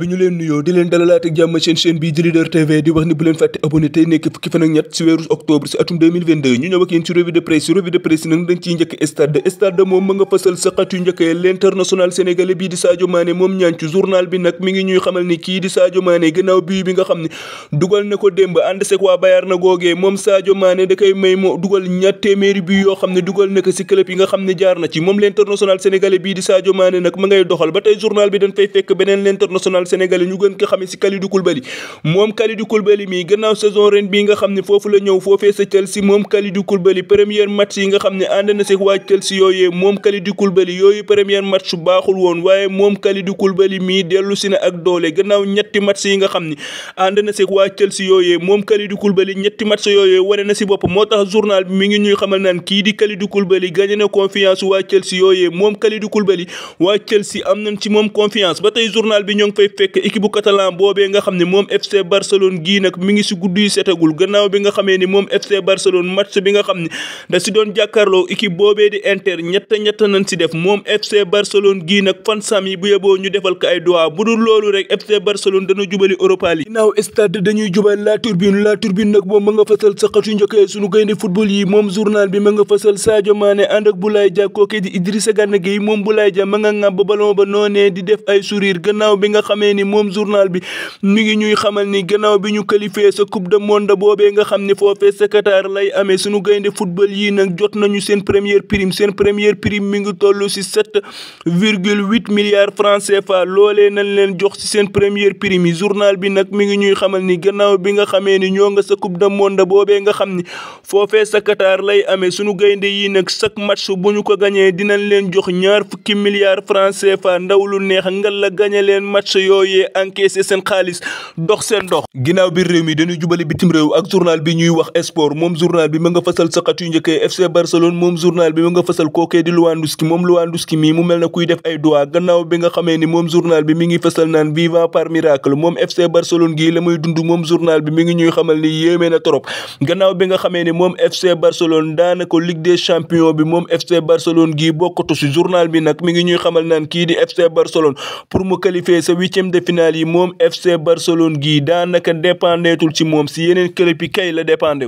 bi ñu leen nuyoo di leen dalalaat ak jàmm seen chaîne bii di Leader TV di wax ni bu leen fàtte abonné tey nekk fukki fan ak ñett si weeru octobre si atum 2022 ñu ñëw ak yéen ci revue de presse nag dañ ciy njëkk stade moom ma nga fësal sa xat yu njëkkee l'international sénégalais bii di Sadio Mané moom ñaancu journal bi nag mi ngi ñuy xamal ni kii di Sadio Mané gannaaw bii bi nga xam ne dugal na ko démb ànd sek waa Bayern na googee moom Sadio Mané da koy may moo dugal ñaar téeméeri bi yoo xam ne dugal na ko si club yi nga xam ne jaar na ci moom l'international sénégalais bii di Sadio Mané nag ma ngay doxal ba tey journal bi dañ fay fekk beneen l'international sénégalais ñu gën ko xamee ci Kalidou Koulibaly moom Kalidou Koulibaly mi gannaaw saison ren bii nga xam ne foofu la ñëw foofee sa Chelsea moom Kalidou Koulibaly première match yi nga xam ne ànd na ci waa Chelsea yooyee moom Kalidou Koulibaly yooyu première match baaxul woon waaye moom Kalidou Koulibaly mii dellu si na ak doole gannaaw ñetti match yi nga xam ne ànd na ci waa Chelsea yooyee moom Kalidou Koulibaly ñetti match yooyee wane na ci bopp moo tax journal bi mi ngi ñuy xamal naan kii di Kalidou Koulibaly gagné na confiance waa Chelsea yooyee moom Kalidou Koulibaly waa Chelsea am nañ ci moom confiance ba tey journal bi ñoo ngi fay fekk équipe bu catalan boobee nga xam ne moom FC Barcelone gii nag mi ngi si guddi setagul gannaaw bi nga xamee ni moom FC Barcelone match bi nga xam ne da si doon jàkkaarloo équipe boobee di Inter ñett nañ si def moom FC Barcelone gii nag fansam yi bu yeboo ñu defal ko ay doigt bu dul loolu rek FC Barcelone dana jubali Europa League ginnaaw stade dañuy jubal la turbine nag moom ma nga fasal sa xatu njëkkee suñu gaynde football yi moom journal bi ma nga fasal Sadio Mané ànd ak Boulaye Dia kooke di Idrissa Gana Gueye moom Boulaye Dia ma nga ŋàbb ballon ba noonee di def ay sourire gannaaw bi nga xamee ni moom journal bi mi ngi ñuy xamal ni gannaaw bi ñu qualifié sa coupe du monde boobee nga xam ne foofee sa Qatar lay amee suñu gaynde football yi nag jot nañu seen première prime mi ngi toll si 7,8 milliards francs CFA loolee nañ leen jox si seen première prime yi journal bi nag mi ngi ñuy xamal ni gannaaw bi nga xamee ni ñoo nga sa coupe du monde boobee nga xam ni foofee sa Qatar lay amee suñu gaynde yi nag chaque match bu ñu ko gañee dinañ leen jox ñaar fukki milliards francs CFA ndaw lu neex ngal la gañe leen match yooyee encaissé seen xaalis dox seen dox ginnaaw biir réew mi dañuy jubali bitim réew ak journal bi ñuy wax sport moom journal bi ma nga fasal saqat yu njëkkee FC Barcelone moom journal bi ma nga fasal kookee di Lewandowski mii mu mel na kuy def ay doigt gannaaw bi nga xamee ni moom journal bi mi ngi fasal naan vivant par miracle moom FC Barcelone gii la muy dund moom journal bi mi ngi ñuy xamal ni yéeme na trop gannaaw bi nga xamee ni moom FC Barcelone daanaka Ligue des champions bi moom FC Barcelone gii bokkatu si journal bi nag mi ngi ñuy xamal naan kii di FC Barcelone pour mu qualifier sa huitième de finale yi moom FC Barcelone gii daanaka dépendétul ci moom si yeneen club yi kay la dépendé